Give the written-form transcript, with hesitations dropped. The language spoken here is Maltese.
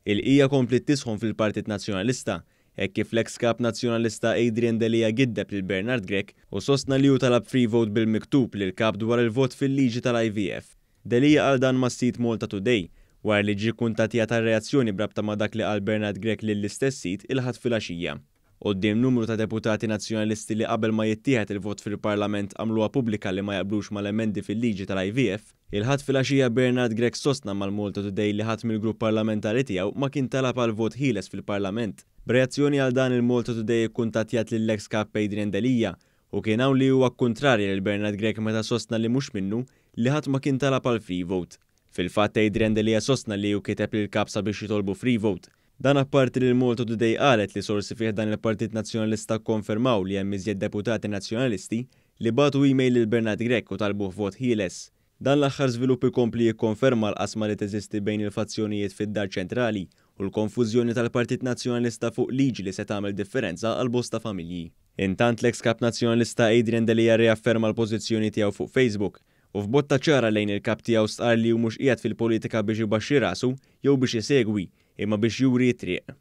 Il-qija kompliet tisħon fil-Partit Nazzjonalista hekk kif l-eks Kap Nazzjonalista Adrian Delia giddeb lil Bernard Grech u sostna li hu talab free vote bil-miktub lill-Kap dwar il-vot fil-liġi tal-IVF. Delia qal dan mas-sit Malta Today wara li ġie kkuntattjat għal reazzjoni b'rabta ma' dak li qal Bernard Grech lill-istess sit il-Ħadd filgħaxija. Quddiem numru ta' deputati Nazzjonalisti li qabel ma jittieħed il-vot fil-Parlament għamluha pubblika li ma jaqblux mal-emendi fil-liġi tal-IVF, il-Ħadd filgħaxija Bernard Grech sostna mal-Malta Today li ħadd mill-grupp parlamentari tiegħu ma kien talab għal vot ħieles fil-Parlament. B'reazzjoni għal dan il-Malta Today ikkuntattjat lill-eks Kap Adrian Delia u kien hawn li huwa kkuntrarja lil Bernard Grech meta sostna li mhux minnu li ħadd ma kien talab għal free vote. Fil-fatt Adrian Delia sostna li hu kiteb lill-Kap sabiex jitolbu free vote. Dan apparti li l-Malta Today qalet li sorsi fih dan il-Partit Nazzjonalista kkonfermaw li hemm iżjed deputati Nazzjonalisti li bagħtu email lil Bernard Grech u talbuh vot ħieles. Dan l-aħħar żvilupp ikompli jikkonferma l-qasma li teżisti bejn il-fazzjonijiet fid-Dar Ċentrali u l-konfużjoni tal-Partit Nazzjonalista fuq liġi li se tagħmel differenza għal bosta familji. Intant l-eks Kap Nazzjonalista Adrian Delia rriafferma l-pożizzjoni tiegħu fuq Facebook u f'botta ċara lejn il-kap tiegħu stqarr li hu mhux qiegħed fil-politika biex ibaxxi rasu jew biex isegwi, imma biex juri t-triq.